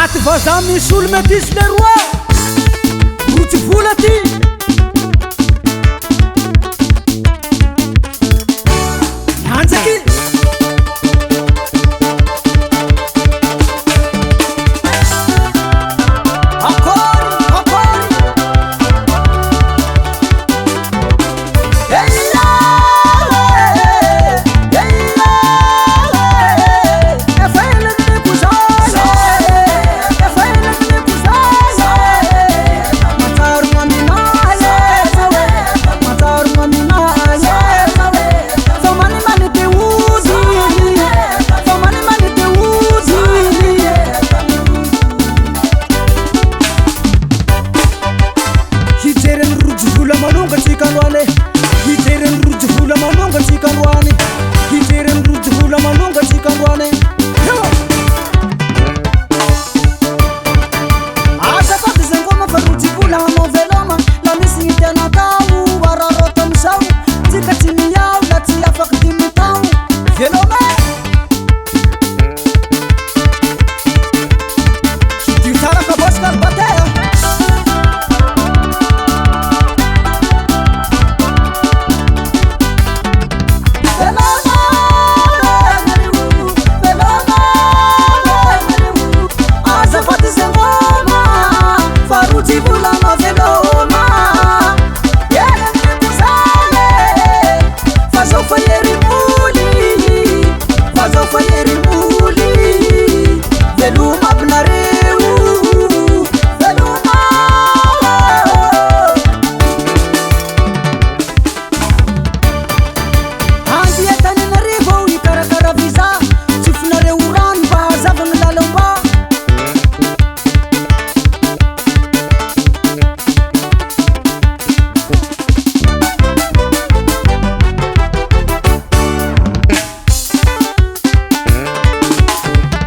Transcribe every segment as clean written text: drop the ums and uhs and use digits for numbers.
Ato vazaha misy olo metisy leroa. Rotsy vola ty. Anjaky. Akory, akory. Ella, ella, efa ela ny kozala, efa ela ny kozala. Matsaro maminahy, matsaro maminahy. Fa manimany te ody, fa manimany te ody. Hijery ny rojo vola manonga tsika androany, hijery ny rojo vola manonga tsika androany, hijery ny rojo vola manonga tsika androany. Azafady zay ngoma fa rojo vola hanao veloma. La misy ny tiana atao araraoto amizao. Tsika tsy miao la tsy afaky 5 tao. Veloma. Dio tsara ka bosy kalbatea. Veloma, veloma, azafady zay ngoma fa rojo vola hanao veloma. Ela ny kozale, fa zao fa herimoly, fa zao fa herimoly. Veloma aby nareo, veloma. Andia Tananarivo hikarakara visa, tsofinareo rano mba hazava ny lalam-ba.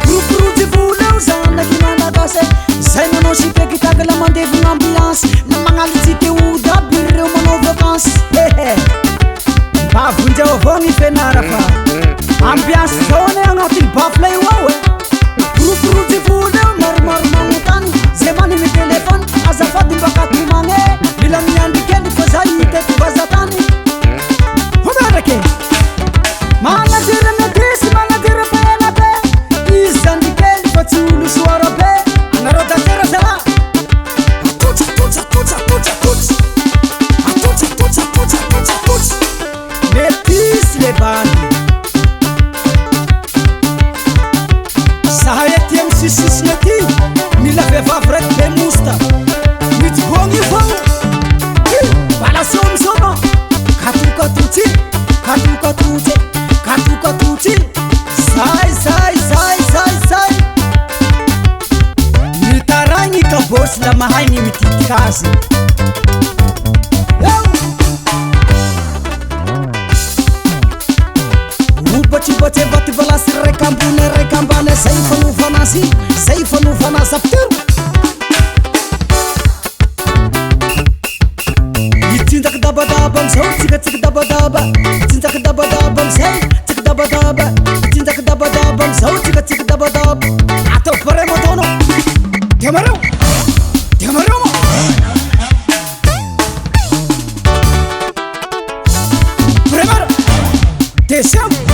Rokiroky vola eo zanaky Malagasy, zay manao spectacle mandevina ambiance, na magnaly tsy te hody aby ireo manao vacance. Hehe, mba vonjeo avao ny fianara fa ambiance zao anie agnatin'ny bafle io ao e. Rokiroky vola eo maromaro magnontany, zay maniny telefony azafady mba katomagny e. Mila miandry kely fa zay hitety vazatany. Homerake. Manajera metisy, manajera PNP. Izy zandry kely fa tsy olo soara be. Anareo danzera zala. Atotsa, atotsa, atotsa, atotsa, atotsa. Atotsa, atotsa, atotsa, atotsa, atotsa. Metisy le bandy. Zahay aty amin'ny sisisiny aty, mila vehivavy raiky be mosta. Mijobogny io vao. Balaseo amizao ma. Katokatotsy, katokatotsy, katokatotsy. Zay, zay, zay, zay, zay. Mitaraigny kabôsy la mahay ny mititiky azy. Eo. Obatsibatse vaty balasy raiky ambony raiky ambany, zay fanovana azy, zay fanovana azy ampitero. Itsinjaky dabadaba amizao tsika tsiky dabadaba, itsinjaky dabadaba amizay tsiky dabadaba, itsinjaky dabadaba amizao tsika tsiky dabadaba. Atao pare motono. Demareo, demareo mo. Primero, deuxième.